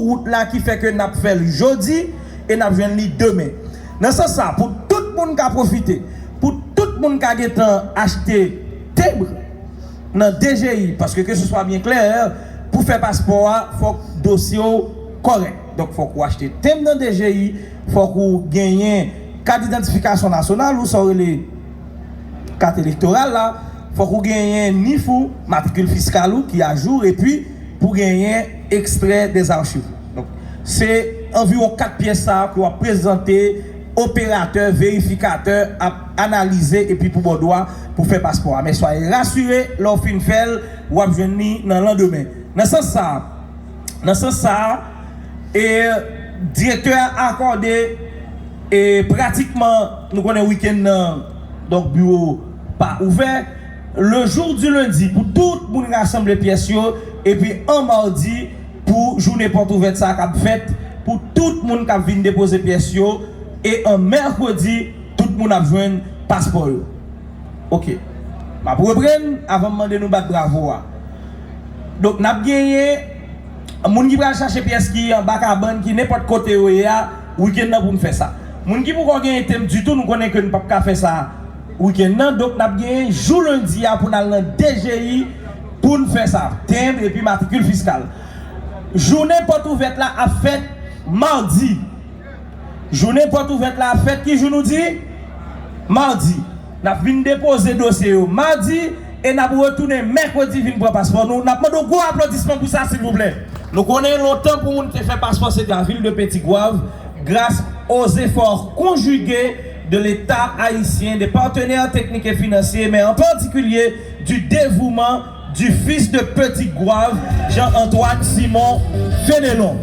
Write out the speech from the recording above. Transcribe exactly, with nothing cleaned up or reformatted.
wout la ki fè ke n ap fè l jodi e n ap jwenn li demen. Nan sans sa, pou tout moun ka pwofite, pou tout moun ka gentan achte tenb nan D G I, paske ke se swa byen klè, pou fè paspò a, fòk dosye w kòrèk. Donk, fòk ou achte tenb nan D G I, fòk ou genyen kat idantifikasyon nasyonal ou sa w rele kat elektoral la, fòk ou genyen nif ou, matrikil fiskal ou ki ajou, epi pou genyen ekstrè dè zachiv. Donk, se anviwon kat pyès sa a ke w ap prezante operatè, verifikatè ap analize epi pou ba w dwa pou fè paspò a. Men swaye rasire, lè w fin fè l, w ap jwenn li nan landemen. Nan sans sa a, nan sans sa a, e, direktè a akòde, e, pratikman, nou konnen wikenn nan, donk, biwo pa ouvè. Le jour du lundi, pou tout moun rasanble pyès yo, epi an madi, pou jounen pòt ouvèt sa a k ap fèt, pou tout moun k ap vin depoze pyès yo, e an mèkredi, tout moun ap jwenn paspò yo. Ok. M ap reprann avan m mande nou bat bravo a. Donk, n ap genyen moun ki pral chache pyès ki anba kabann, ki nenpòt kote yo ye a, wikenn nan pou n fè sa. Moun ki poko genyen tenb ditou, nou konnen ke n p ap ka fè sa wikenn nan. Donk, n ap genyen jou lendi a pou n al nan D G I pou n fè sa. Tenb epi matrikil fiskal. Jounen pòt ouvèt la ap fèt madi. Jounen pòt ouvèt la ap fèt ki jou nou di? Madi. N ap vin depoze dosye yo madi e n ap retounen mèkredi vin pran paspò nou. N ap mande yon gwo aplodisman pou sa, silvouplè. Nou konnen lontan pou moun te fè paspò se te a vil de Petit Goâve, grâce aux efforts conjugués de l'État haïtien, des partenaires techniques et financiers, mais en particulier du dévouement du fils de Petit Goâve, Jean-Antoine Simon Fénelon.